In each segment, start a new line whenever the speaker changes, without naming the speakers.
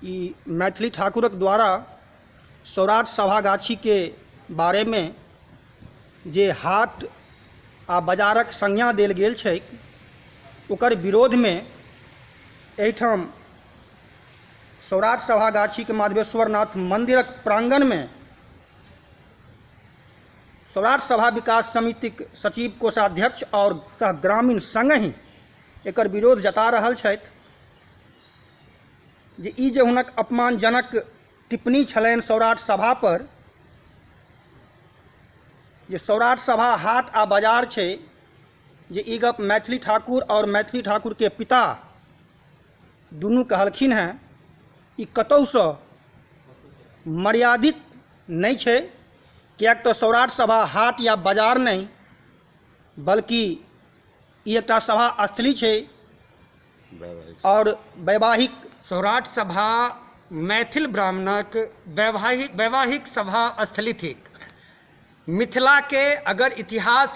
ई मैथिली ठाकुरक द्वारा सौराठ सभागाछीके बारेमे जे हाट आ बाजारक संज्ञा देल गेल छैक, ओकर विरोधमे एहिठाम सौराठ सभागाछीके माधवेश्वरनाथ मन्दिरक प्राङ्गणमे सौराठ सभा विकास समितिक सचिव, कोषाध्यक्ष आओर सह ग्रामीण सङ्गहि एकर विरोध जता रहल छथि जे ई जे हुनक अपमानजनक टिप्पणी छलनि सौराठ सभा पर, जे सौराठ सभा हाट आ बाजार छै, जे ई गप मैथिली ठाकुर आओर मैथिली ठाकुरके पिता दुनू कहलखिन हेँ, ई कतहुसँ मर्यादित नहि छै, किएक तऽ सौराठ सभा हाट या बाजार नहि, बल्कि ई एकटा सभा स्थली छै आओर वैवाहिक।
सौराठ सभा मैथिल ब्राह्मणक वैवाहिक सभा स्थली थिक। मिथिलाके अगर इतिहास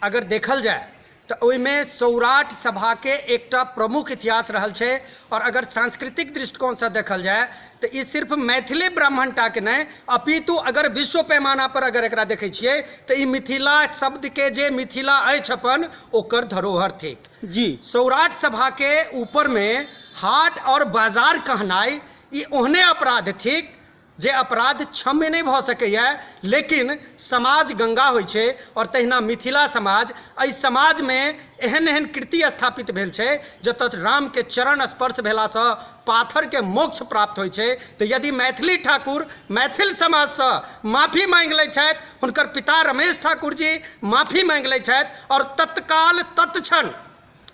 अगर देखल जाय तऽ ओहिमे सौराठ सभाके एकटा प्रमुख इतिहास रहल छै। आओर अगर सांस्कृतिक दृष्टिकोणसँ देखल जाय तऽ ई सिर्फ मैथिली ब्राह्मण टाके नहि, अपितु अगर विश्व पैमाना पर अगर एकरा देखै छियै तऽ ई मिथिला शब्दके जे मिथिला अछि अपन, ओकर धरोहर थिक।
जी।
सौराठ सभाके ऊपरमे हाट आओर बाजार कहनाइ ई ओहने अपराध थिक जे अपराध क्षम्य नहि भऽ सकैए, लेकिन समाज गङ्गा होइ छै आओर तहिना मिथिला समाज, एहि समाजमे एहन एहन कृति स्थापित भेल छै जतऽ रामके चरण स्पर्श भेलासँ पाथरके मोक्ष प्राप्त होइ छै। तऽ यदि मैथिली ठाकुर मैथिल समाजसँ माफी माँगि लै छथि, हुनकर पिता रमेश ठाकुर जी माफी माँगि लै छथि आओर तत्काल तत्क्षण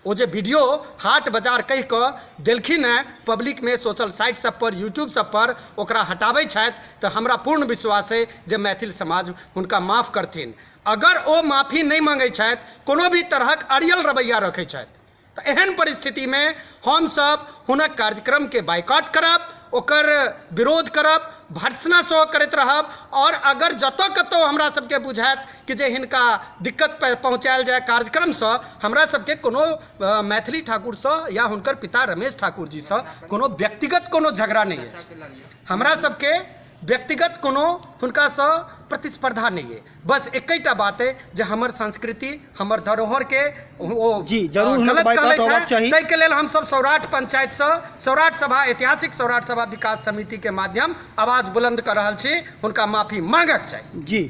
ओ जे वीडियो हाट बाजार कहि कऽ देलखिन हेँ पब्लिकमे, सोशल साइट सब पर, यूट्यूब सब पर, ओकरा हटाबै छथि तऽ हमरा पूर्ण विश्वास अइ जे मैथिल समाज हुनका माफ करथिन। अगर ओ माफी नहि माँगै छथि, कोनो भी तरहक अड़ियल रवैया रखै छथि, तऽ एहन परिस्थितिमे हमसभ हुनक कार्यक्रमके बाइकॉट करब, ओकर विरोध करब, भर्त्सना सेहो करैत रहब। आओर अगर जतऽ कतहु हमरा सबके बुझायत कि जे हिनका दिक्कत पहुँचायल जाय कार्यक्रमसँ, हमरा सबके कोनो मैथिली ठाकुरसँ या हुनकर पिता रमेश ठाकुर जीसँ कोनो व्यक्तिगत कोनो झगड़ा नहि अछि, हमरा सबके व्यक्तिगत कोनो हुनकासँ प्रतिस्पर्धा नहि अछि। बस एकेटा बात अइ जे हमर संस्कृति, हमर धरोहरके ओ
जी जरूर हुनक
गलत
बाइकआउट
कहलथि
होबाक
हेँ,
चाही।
ताहिके लेल हमसब सौराठ पंचायतसँ सौराठ सभा, ऐतिहासिक सौराठ सभा विकास समितिके माध्यम आवाज बुलंद कऽ रहल छी, हुनका माफी मांगक चाही।
जी।